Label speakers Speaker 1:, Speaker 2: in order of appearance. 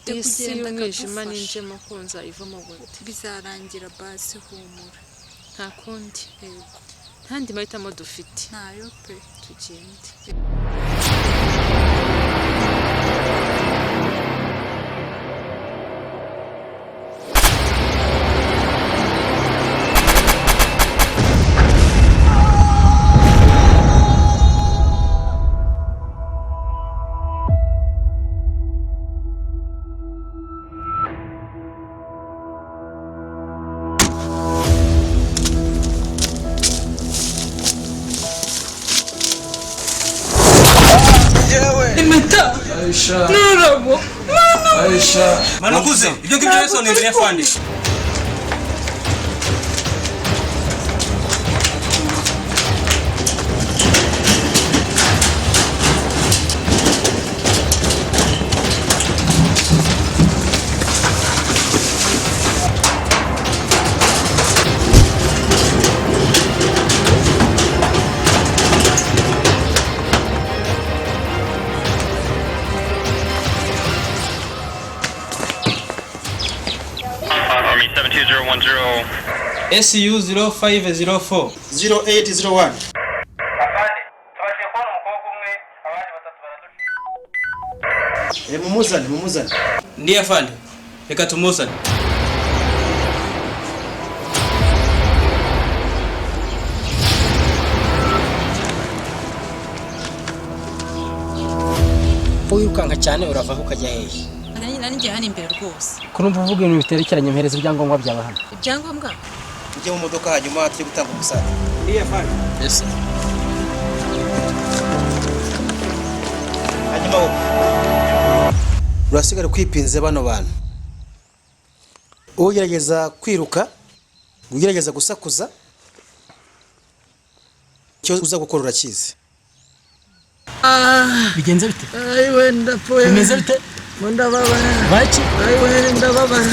Speaker 1: Dufite
Speaker 2: Iyi si
Speaker 1: kugenda
Speaker 2: y'umwijima
Speaker 1: akadufasha.
Speaker 2: Ninjemo ko nzayivamo gute?
Speaker 1: Bizarangira basi, humura.
Speaker 2: Nta kundi.
Speaker 1: Yego.
Speaker 2: Ntandi mahitamo dufite.
Speaker 1: Ntayo pe.
Speaker 2: Tugende.
Speaker 3: Impeta n'ururabo.
Speaker 4: Manukuze ibyo ngibyo byose ni imbere ya fandi.
Speaker 5: Army 72010.
Speaker 4: SU 0504.
Speaker 6: 0801. Mumuzane, mumuzane.
Speaker 4: Ndiye afande, reka tumuzane.
Speaker 7: Wirukanka cyane uravaho ukajya hehe?
Speaker 3: Nari ngiye hano imbere rwose.
Speaker 7: Kurumva uvuga ibintu biterekeranye, mpereza ibyangombwa byawe hano.
Speaker 3: Ibyangombwa?
Speaker 6: Ujye mu modoka, hanyuma tujye gutanga umusaruro.
Speaker 4: Ndiye afande.
Speaker 7: Yes.
Speaker 6: Hanyuma wowe urasigara kwipinze bano bantu, ugerageza kwiruka, ugerageza gusakuza, icyo uza gukora urakizi.
Speaker 7: Bigenze bite?
Speaker 8: Ayiwe, ndapfuye.
Speaker 7: Bimeze bite?
Speaker 8: Ngo ndababara.
Speaker 7: Baki?
Speaker 8: Ayiwe, ndababara.